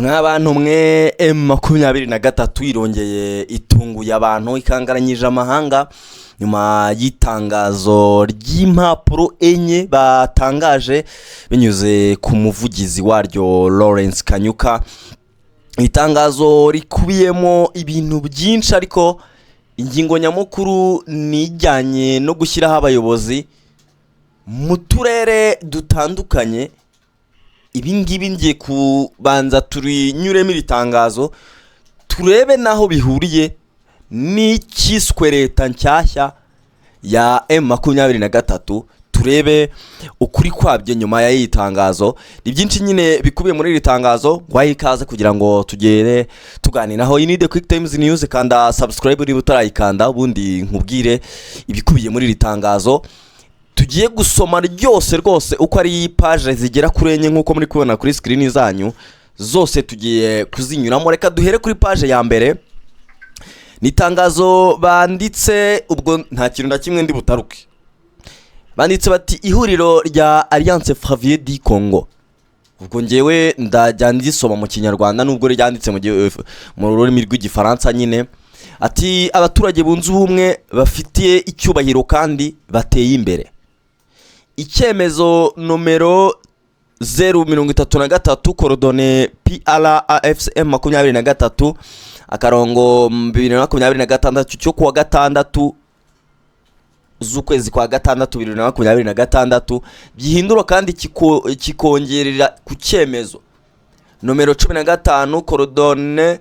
Mwabantu mwe, M23 irongeye itunguye abantu, ikangaranyije amahanga nyuma y'itangazo ry'impapuro enye batangaje binyuze ku muvugizi waryo Lawrence Kanyuka. Itangazo rikubiyemo ibintu byinshi, ariko ingingo nyamukuru ni ijyanye no gushyiraho abayobozi mu turere dutandukanye. Ibi ngibi ngiye kubanza turinyuremo iri tangazo, turebe n'aho bihuriye n'icyiswe leta nshyashya ya M23, turebe ukuri kwabyo nyuma y'iri tangazo. Ni byinshi nyine bikubiye muri iri tangazo. Nguhaye ikaze kugira ngo tugere tuganiraho. Iyi ni The Quick Times News. Kanda subscribe niba utarayikanda, ubundi nkubwire ibikubiye muri iri tangazo tugiye gusoma ryose rwose, uko ari paje zigera kuri enye nk'uko muri kubona kuri screen zanyu. Zose tugiye kuzinyuramo. Reka duhere kuri paje ya mbere. Ni itangazo banditse, ubwo nta kintu na kimwe ndi butaruke. Banditse bati: "Ihuriro rya Alliance Fleuve du Congo." Ubwo ngewe ndajya ndisoma mu Kinyarwanda nubwo ryanditse mu rurimi rw'Igifaransa nyine. Ati: "Abaturage bunze ubumwe, bafitiye icyubahiro kandi bateye imbere, icyemezo nomero 033 coordonné PR AFC M 23 akarongo 2026 cyo kuwa gatandatu z'ukwezi kwa gatandatu 2026, gihindura kandi kikongerera ku cyemezo nomero 15 coordonné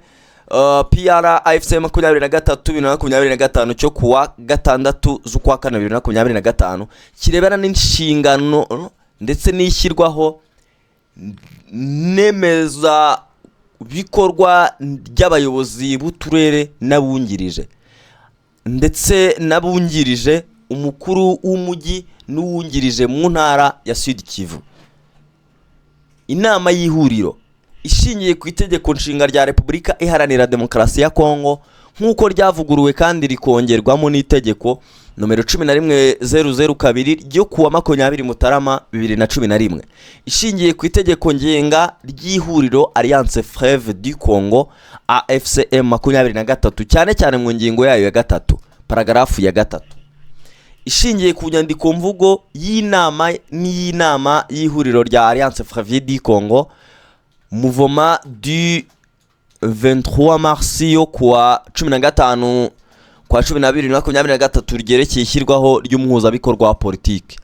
PR AFC 23 2025 cyo kuwa gatandatu z'ukwa kane 2025, kirebana n'inshingano ndetse n'ishyirwaho nemeza bikorwa ry'abayobozi b'uturere n'abungirije, ndetse n'abungirije umukuru w'umujyi n'uwungirije mu ntara ya Sud Kivu. Inama y'ihuriro ishingiye ku Itegeko Nshinga rya Repubulika Iharanira Demokarasi ya Kongo nk'uko ryavuguruwe kandi rikongerwamo n'itegeko nomero 11002 ryo kuwa 20 Mutarama 2011, ishingiye ku itegeko ngenga ry'ihuriro Alliance Fleuve du Congo AFC M 23, cyane cyane mu ngingo yayo ya gatatu, paragarafu ya gatatu, ishingiye ku nyandiko mvugo y'inama n'iy'inama y'ihuriro rya Alliance Fleuve du Congo, Mouvement du 23 mars yo kuwa 15 kwa 12 23 ryerekeye ishyirwaho ry'umuhuzabikorwa wa politiki,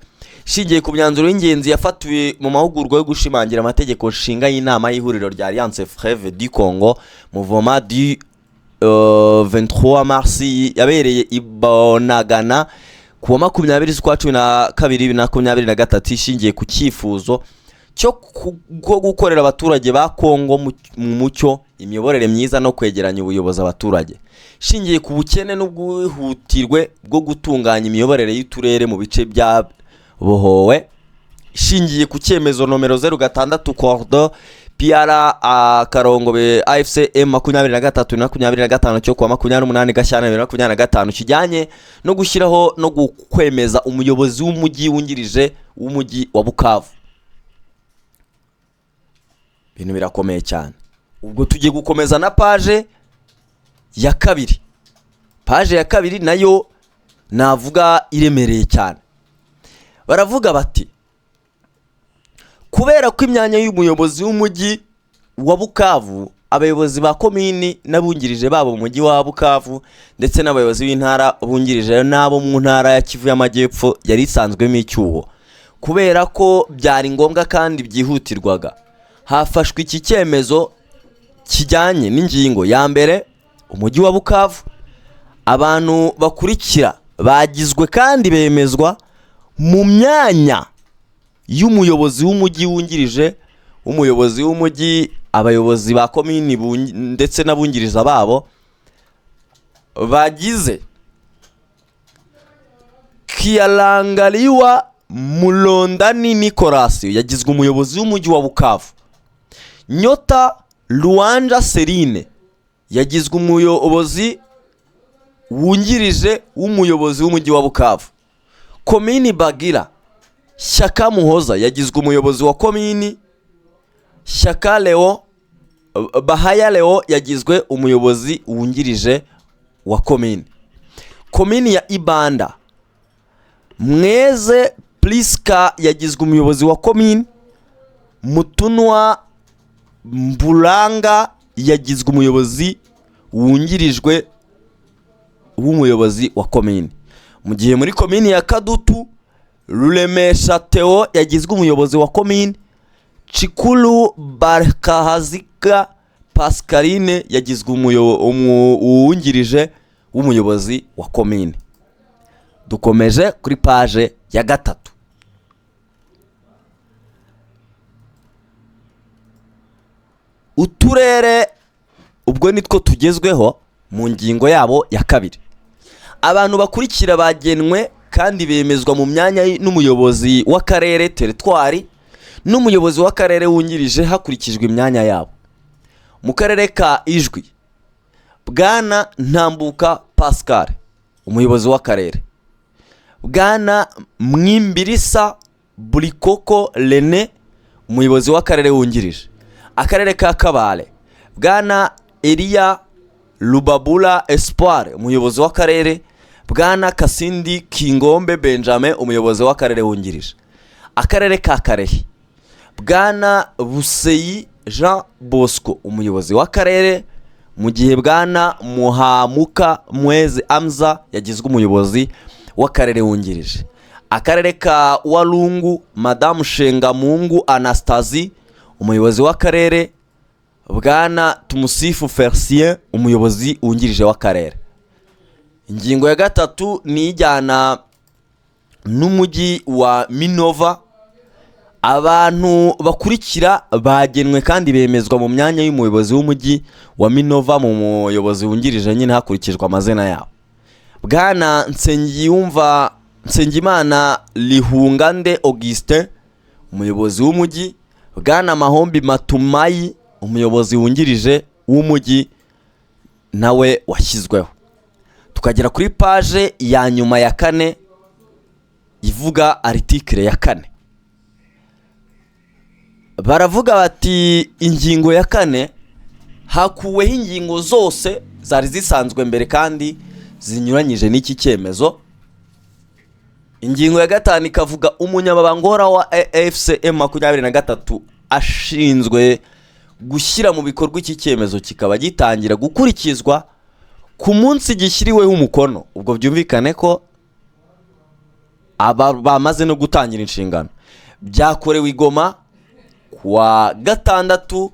ishingiye ku myanzuro y'ingenzi yafatiwe mu mahugurwa yo gushimangira amategeko nshinga y'inama y'ihuriro rya Alliance Fleuve du Congo, Mouvement du 23 mars yabereye i Bunagana kuwa 20 z'ukwa 12 2023, ishingiye ku cyifuzo cyo gukorera abaturage ba Kongo mu mucyo, imiyoborere myiza no kwegeranya ubuyobozi abaturage, ishingiye ku bukene n'ubwihutirwe bwo gutunganya imiyoborere y'uturere mu bice byabohowe, ishingiye ku cyemezo nomero 06 coord PR akarongo AFC M 23 na 25 cyo kuwa 28 Gashyantare 2025, kijyanye no gushyiraho no kwemeza umuyobozi w'umujyi wungirije w'umujyi wa Bukavu. Ibintu birakomeye cyane. Ubwo tugiye gukomeza na paje ya kabiri. Paje ya kabiri nayo navuga iremereye cyane. Baravuga bati: "Kubera ko imyanya y'umuyobozi w'umujyi wa Bukavu, abayobozi ba komini n'abungirije babo mu mujyi wa Bukavu, ndetse n'abayobozi b'intara bungirije n'abo mu ntara ya Kivu y'Amajyepfo yari isanzwemo icyuho, kubera ko byari ngombwa kandi byihutirwaga, hafashwe iki cyemezo kijyanye n'ingingo ya mbere. Umujyi wa Bukavu, abantu bakurikira bagizwe kandi bemezwa mu myanya y'umuyobozi w'umujyi wungirije w'umuyobozi w'umujyi, abayobozi ba komini ndetse n'abungiriza babo bagize: Kialangaliwa Mulondani Nicolas yagizwe umuyobozi w'umujyi wa Bukavu, Nyota Luanja Serine yagizwe umuyobozi wungirije w'umuyobozi w'umujyi wa Bukavu, komini Bagira, Shyaka Muhoza yagizwe umuyobozi wa komini, Shyaka Leo Bahaya Leo yagizwe umuyobozi wungirije wa komini. Komini ya Ibanda, Mweze Priska yagizwe umuyobozi wa komini. Mutunwa Mburanga yagizwe umuyobozi wungirijwe w'umuyobozi wa komini. Mu gihe muri komini ya Kadutu, Ruremesha Theo yagizwe umuyobozi wa komini. Cikuru Barkahazika Pascaline yagizwe uwungirije w'umuyobozi wa komini. Dukomeje kuri paje ya 3. Uturere ubwo nitwo tugezweho mu ngingo yabo ya 2. Abantu bakurikira bagenwe kandi bemezwa mu myanya n'umuyobozi w'akarere teritwari n'umuyobozi w'akarere wungirije hakurikijwe imyanya yabo. Mu karere ka Ijwi, Bwana Ntambuka Pascal umuyobozi w'akarere, Bwana Mwimbirisa Burikoko Rene umuyobozi w'akarere wungirije. Akarere ka Kabale, Bwana Elia Rubabura Espoir umuyobozi w'akarere, Bwana Kasindi Kingombe Benjamin umuyobozi w'akarere wungirije. Akarere ka Karehe, Bwana Buseyi Jean Bosco umuyobozi w'akarere, mu gihe Bwana Muhamuka Mwezi Amza yagizwe umuyobozi w'akarere wungirije. Akarere ka Walungu, Madamu Shengamungu Anastasie umuyobozi w'akarere, Bwana Tumusifu Felicien umuyobozi wungirije w'akarere. Ingingo ya 3 ni ijyana n'umujyi wa Minova. Abantu bakurikira bagenwe kandi bemezwa mu myanya y'umuyobozi w'umujyi wa Minova mu muyobozi wungirije nyine hakurikijwe amazina yabo. Bwana Nsengimana Lihungande Augustin umuyobozi w'umujyi, Bwana Mahombi Matumayi umuyobozi wungirije w'umujyi nawe washyizweho. Tukagera kuri page ya nyuma ya 4 ivuga article ya 4. Baravuga bati ingingo ya 4 hakuweho ingingo zose zari zisanzwe mbere kandi zinyuranyije n'iki cyemezo. Ingingo ya 5 ikavuga umunyamabanga wa AFC M23 ashinzwe gushyira mu bikorwa iki cyemezo kikaba gitangira gukurikizwa ku munsi gishyiriweho umukono. Ubwo byumvikane ko aba bamaze no gutangira inshingano. Byakorewe Igoma kuwa 6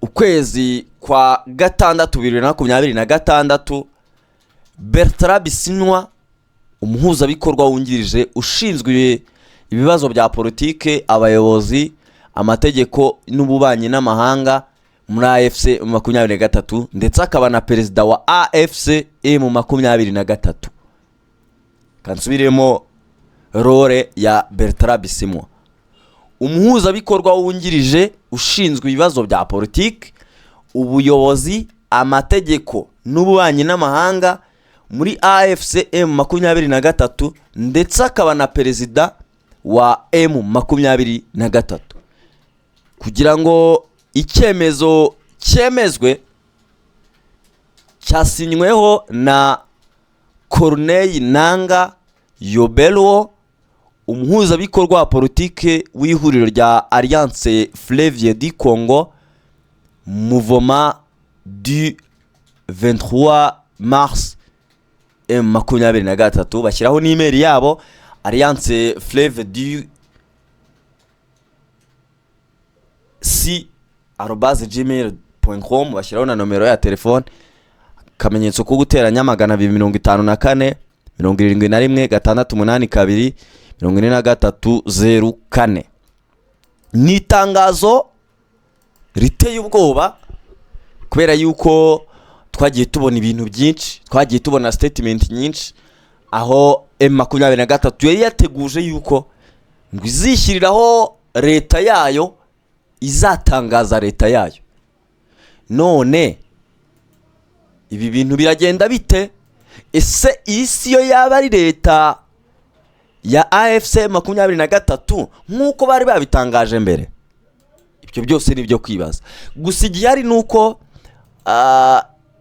ukwezi kwa 6 2026. Bertrand Bisimwa umuhuzabikorwa wungirije ushinzwe ibibazo bya politike, abayobozi, amategeko n'ububanyi n'amahanga muri AFC M23 ndetse akaba na perezida wa AFC M23. Kansubiremo role ya Bertrand Bisimwa, umuhuzabikorwa wungirije ushinzwe ibibazo bya politike, ubuyobozi, amategeko n'ububanyi n'amahanga muri AFC M23 ndetse akaba na perezida wa M23. Kugira ngo icyemezo cyemezwe cyasinyweho na Corneille Nanga Yobelwo umuhuzabikorwa wa politike w'ihuriro rya Alliance Fleuve du Congo, Mouvement du 23 mars M23. Bashyiraho n'imeri yabo Alliance Fleuve du c@gmail.com, bashyiraho na nomero ya telefone, akamenyetso ko guteranya 254 71 682 43 04. Ni itangazo riteye ubwoba kubera yuko twagiye tubona ibintu byinshi, twagiye tubona statement nyinshi aho M23 yari yateguje yuko ngo izishyiriraho leta yayo, izatangaza leta yayo. None ibi bintu biragenda bite? Ese isi yo yaba ari leta ya AFC 23 nkuko bari babitangaje mbere? Ibyo byose ni ibyo kwibaza. Gusa igihari ni uko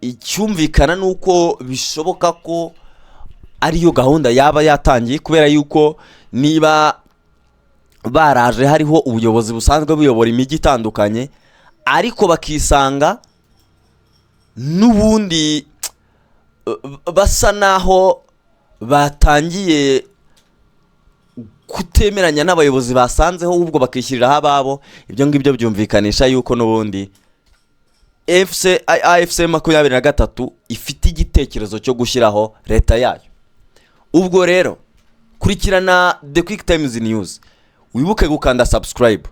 icyumvikana ni uko bishoboka ko ariyo gahunda yaba yatangiye, kubera yuko niba baraje hariho ubuyobozi busanzwe buyobora imijyi itandukanye, ariko bakisanga n'ubundi basa naho batangiye kutemeranya n'abayobozi basanzeho, ahubwo bakishyiriraho ababo. Ibyo ngibyo byumvikanisha yuko n'ubundi FC AFC 23 ifite igitekerezo cyo gushyiraho leta yayo. Ubwo rero kurikirana The Quick Times News, wibuke gukanda subscribe,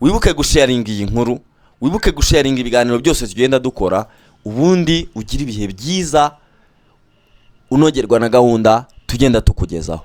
wibuke gusharinga iyi nkuru, wibuke gusharinga ibiganiro byose tugenda dukora, ubundi ugire ibihe byiza unogerwa na gahunda tugenda tukugezaho.